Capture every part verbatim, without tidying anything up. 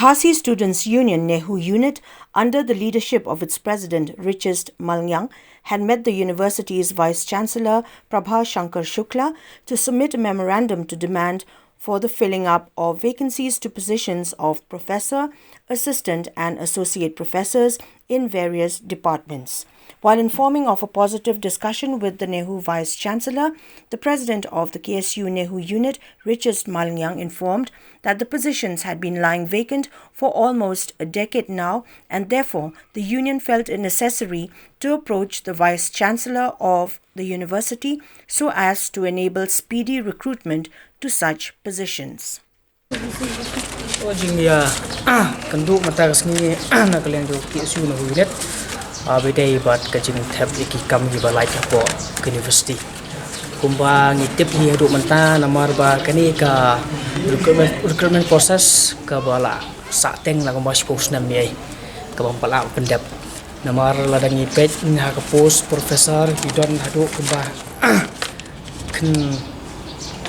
Khasi Students Union NEHU unit, under the leadership of its president Richest Malngiang, had met the university's Vice Chancellor Prabha Shankar Shukla to submit a memorandum to demand for the filling up of vacancies to positions of professor, assistant and associate professors in various departments. While informing of a positive discussion with the NEHU Vice Chancellor, the president of the K S U NEHU unit, Richest Malngiang, informed that the positions had been lying vacant for almost a decade now, and therefore the union felt it necessary to approach the Vice Chancellor of the university so as to enable speedy recruitment to such positions. Jingïakynduh mynta ka sngi na ka liang jong ka K S U NEHU unit, ah, ba ïadei bad ka jingthep ïa ki kam kiba lait hapoh ka university. Kumba ngi tip hi haduh mynta, namar ba kane ka recruitment, recruitment process kaba la sah teng la kumba shiphew snem ïa, kaba ym pat lah pyndep. Namar lada ngi peit ha ka post professor ki don haduh kumba khyndai,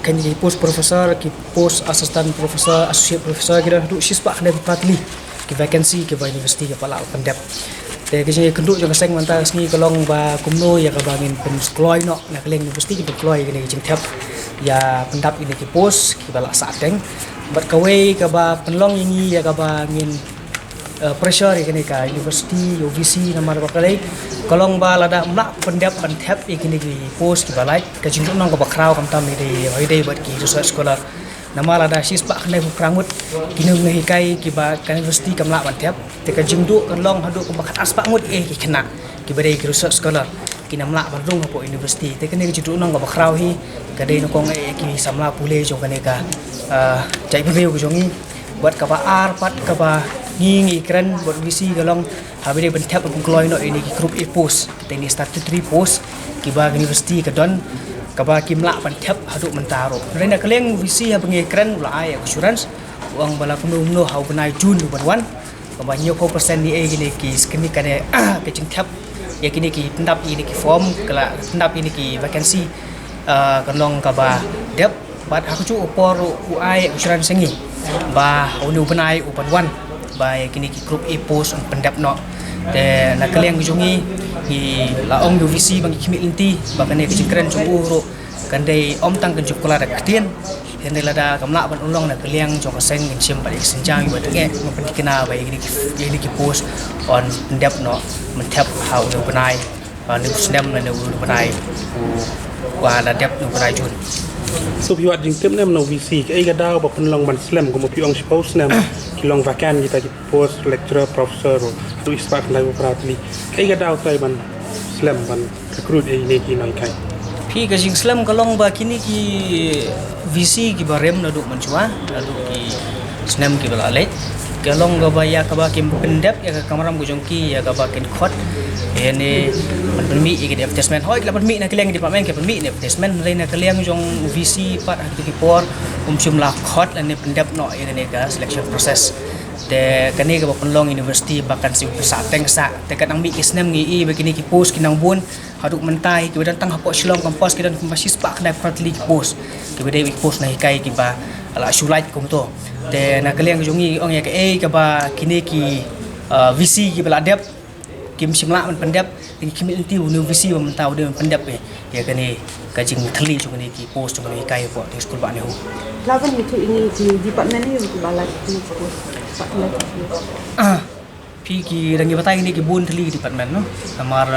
khyndai ki post professor, ki post assistant professor, associate professor, ki don haduh shispah khyndaiphew phra tylli ki vacancy kiba university ka pat lah pyndep. Te ka jingïakynduh jong ka seng mynta ka sngi ka long ba kumno ïa kaba ngin pynkloi noh, na ka liang university ngin pynkloi ïa kane ka jingthep ïa pyndap ïa kine ki post kiba la sah teng. Bad kawei kaba pynlong ïa ngi ïa kaba ngin eh, pressure ïa kane ka university, ïa u V C, namar ba ka dei ka long ba lada ym lah pyndep ban thep ïa kine ki post kiba lait, ka jingduhnong kaba khraw khamtam ïadei, ïadei bad ki research scholar. Namar lada shispah khyndaiphew phra ngut ki nonghikai kiba ka university kam lah ban thep, te ka jingduh kan long haduh kumba khatar spah ngut ïa ki khynnah kiba dei ki research scholar, kim lah ban rung hapoh university. Te kane ka jingduhnong kaba khraw hi ka dei nyngkong eh ïa ki samla pule jong kane ka, ah, jaitbynriew ka jong ngi. Bad kaba ar pat kaba ngi ngi kren bad u V C ka long, haba dei ban thep ban kloi noh ïa kine ki group A post, kine ki statutory post kiba ka university ka don, kaba kim lah ban thep haduh mynta ruh. Hynrei na ka liang u V C haba ngi kren u la ai assurance, u ong ba la kumno kumno ha u bnai June u ban wan, kaba hynñiewphew percent ïa kine ki, kine, kane ka jingthep ïa kine ki pyndap ïa kine ki form, ka la pyndap ïa kine ki vacancy, ah, kan long kaba dep. Bad ha kajuh ka por u ai assurance ïa ngi ba ha une u bnai u ban wan ba ïa kine ki group A post un pyndep noh. Te na ka liang ka jong ngi, ngi la ong ïa u V C ba ngi khmih lynti ba kane ka jingkren jong u ruh kan dei ym tang kan jingkular da ka ktien. Hynrei lada kam lah ban urlong na ka liang jong ka seng, ngin shim pat ïa ka sienjam ïa u ba tyngeh ban pynthikna ba ïa kine ki, ïa kine ki post un pyndep noh, ban thep ha une u bnai, ah, une u snem lane une u bnai uba la dep, une u bnai June. To phi wad jingtip ne em na u V C, kaei ka daw ba pynlong ban slem, kumba phi ong shiphew snem ki long vacant kita ki post lecturer, professor, haduh shispah khyndaiphew phra tylli. Kaei ka daw trai ban slem ban recruit ïa kine ki nonghikai? Phi, ka jingslem ka long ba kine ki V C kiba rim naduh mynshuwa, naduh ki snem kiba la leit, ka long kaba ïa kaba kim pyndep ïa ka kamram ka jong ki, ïa kaba kin khot. Ïa ne, ban pynmih ïa ki advertisement. Hooid, ki la pynmih na ka liang department, ki pynmih na advertisement, hynrei na ka liang jong V C pat ha kito ki por um shym la khot lane pyndep noh ïa kane ka selection process. Te kane kaba pynlong university ba kan shu pynsah teng sah. Te katba nang mih ki snem ngi i ba kine ki post ki nang bun. Haduh mynta hi kiba don tang hapoh Shillong campus ki don kumba shispah khyndaiphew phra tylli ki post, kiba dei ki post nonghikai kiba la shu lait kumto. Te na ka liang jong ngi ong ïa kaei kaba kine ki, uh, V C kiba la dep kim shym lah ban pyndep, te ngi khmih lynti une u V C ba mynta u dei ban pyndep ïa, ïa kane ka jingthylli jong kine ki post jong kine ki nonghikai hapoh te skul bah NEHU. Lah ban ïathuh ïa ngi ki department ne em kiba la ki post shispah khyndaiphew phra tylli? Ah, phi, ki dang ïa batai kine ki bun tylli ki department, no. Namar,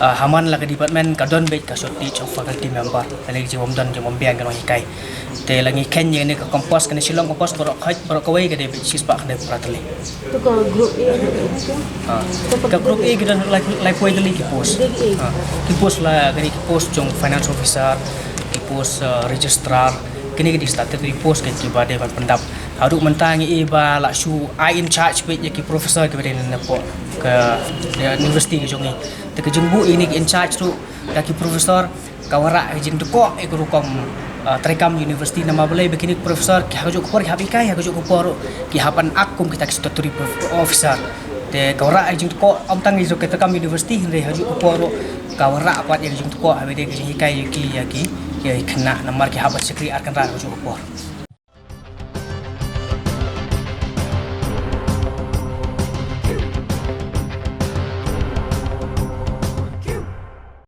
ah, ha man la ka department ka don beit ka shortage of faculty member. Kane ka jingbym don jingbym biang ki nonghikai. Te la ngi kheiñ ïa kane ka campus, kane Shillong campus baroh kawei, baroh kawei ka dei beit shispah khyndaiphew phra tylli. To ka group A ne? Ah. Ka group A ki don lai, laiphew tylli ki post. Dei ki A. Ah. Ki post la, kane ki post jong finance officer, ki post, ah, registrar, kine ki dei statutory post kiba dei ban pyndap. Haduh mynta ngi i ba la shu ai in charge beit ïa ki professor kiba dei napoh ka, ïa university ka jong ngi. Te ka jingbuh ïa kine ki in charge ruh da ki professor ka wanrah ka jingdkoh ïa ka rukom, ah, treikam university, namar balei ba kine ki professor ki ha kajuh ka por ki hap hikai, ha kajuh ka por ki hap ban act kum kita ki statutory prof-, officer. Te ka wanrah ka jingdkoh ym tang ïa ka treikam university, hynrei ha kajuh ka por ka wanrah pat ïa ka jingdkoh haba dei ka jinghikai ïa ki, ïa ki, ïa ki khynnah, namar ki hap ban shakri ar kynrad ha kajuh ka por.